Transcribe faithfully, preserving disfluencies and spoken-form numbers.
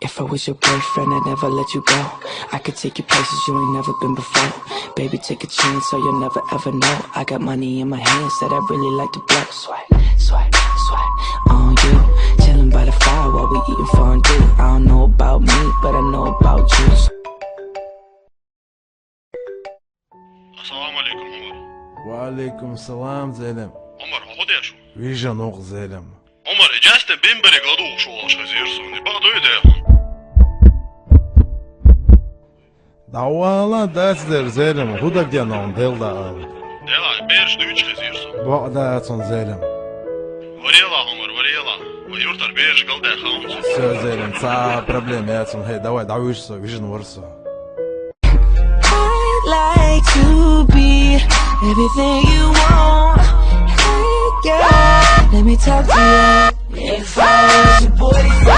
If I was your boyfriend, I'd never let you go. I could take you places you ain't never been before. Baby, take a chance, so you'll never ever know. I got money in my hands that I really like to blow. Swipe, swipe, swipe on you. Chilling by the fire while we eating fondue. I don't know about me, but I know about you. Ассаламу алейкум, Умар. Ва алейкум салам, Зелим. Умар, хӀу де шу? Вижен угу, Зелим. Умар, джастен бимбаре гаду шу ош хазир сон. Бага дуй де. Давала дац дер, Зелим. ХӀу даг де нон дел да ал. Дела, берш дуйч хазир сон. Бага дац он, Зелим. Варела, Умар, варела. Ва юртар берш галда хаун. Всё, Зелим, ца проблем яц он. Хей, давай, давиш со, вижен вар со. I'd like to be everything you want. Hey, girl, let me talk to you. If I was your boyfriend,